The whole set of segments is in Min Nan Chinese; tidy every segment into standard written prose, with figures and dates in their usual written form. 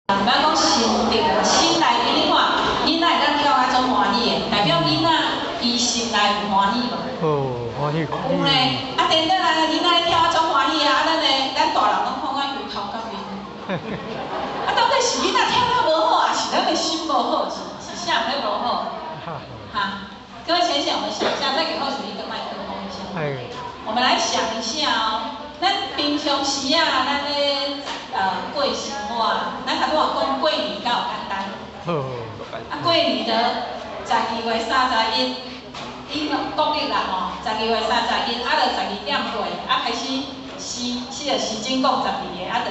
咱講心得啊，心內面你看，囡仔會當跳甲足歡喜的，代表囡仔伊心內有歡喜無？哦，歡喜。有呢，啊，顛倒來囡仔咧跳甲足歡喜啊，啊，咱的咱大人攏看甲憂頭甲面。啊，到底是囡仔跳得無好，抑是咱的心無好？是啥物咧無好？哈，各位淺顯，我們想一下，再給後水一個麥克風一下。哎。我們來想一下哦，咱平常時啊，咱咧過生活，咱頭拄仔講過年敢有簡單？啊，過年就12月31，伊國曆啦吼，十二月三十一，啊，就12點過，啊，開始時，這個時鐘講12個，啊，就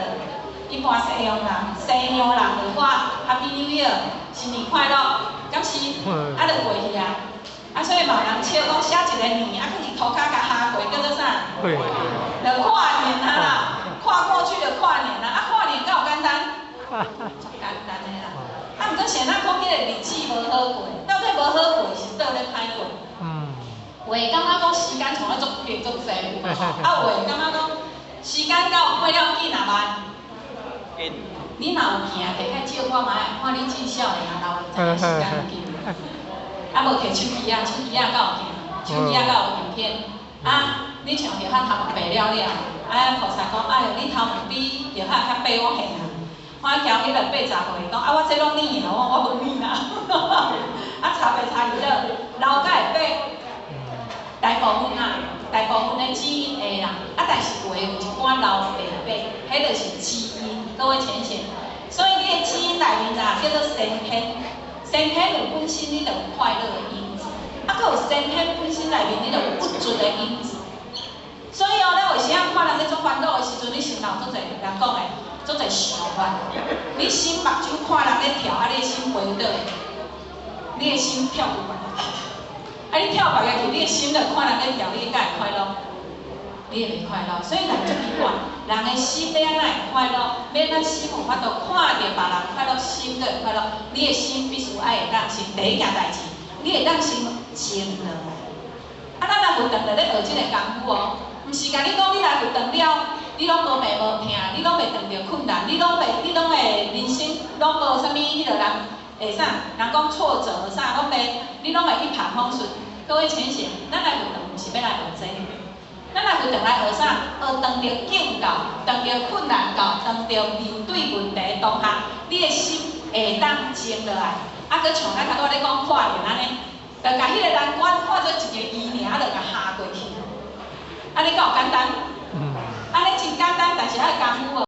一般西洋人，西洋人就喊 Happy New Year，新年快樂，敢是？啊，就過去啊。啊，所以嘛有人笑講寫一個年，啊，去佇塗跤共敲過，叫做啥？就跨年啊啦，跨過去就跨年啦。啊，跨年敢有簡單？足簡單的啦。啊，毋過是按怎講彼個日子無好過？到底無好過是佗咧歹過？有的感覺講時間創啊足急足濟有無吼？啊，有的感覺講時間敢有過了緊也慢。緊。你若有行，摕較照看覓，看你真少年啊，老會知影時間緊。啊，無摕手機仔，手機仔敢有行，手機仔敢有影片。啊，你像葉漢頭毛白了了，啊，菩薩講，哎喲，你頭毛比葉漢較白，我現啊。我交彼個80歲，講啊，我這攏染啊，我無染啊。啊，差別差佇佗，老甲會白，大部分啊，大部分的基因會啦，啊，但是有的有一寡老袂白，彼就是基因，各位淺顯。所以你的基因內面啊，叫做先天，先天有本身你就有快樂的因子，啊，閣有先天本身內面你就有鬱卒的因子。所以哦，咱有時仔看人咧足煩惱的時陣，你心內有足濟人講的，足濟想法。你心目睭看人咧跳，啊，你的心飛佗？你的心跳佇別个去。啊，你跳別个去，你的心就看人咧跳，你敢會快樂？你會袂快樂。所以人足奇怪，人的心欲按怎會快樂？欲按怎心有法度看著別人快樂，心閣會快樂？你的心必須愛會當先第一件代誌，你會當先靜落來。啊，咱來佛堂就咧學這個功夫哦，毋是共你講你來佛堂了，你攏無病無疼，你攏袂碰著困難，你攏會人生攏無啥物彼個人會啥？人講挫折啥攏袂，你攏會一帆風順。各位淺顯，咱來佛堂毋是欲來學這個，咱來佛堂來學啥？學當著境到，當著困難到，當著面對問題當下，你的心會當靜落來。啊，閣像咱頭拄仔咧講跨年按呢，就共彼個難關看做一个魚爾，就共敲過去。按呢敢有簡單？按呢真簡單，但是愛功夫無。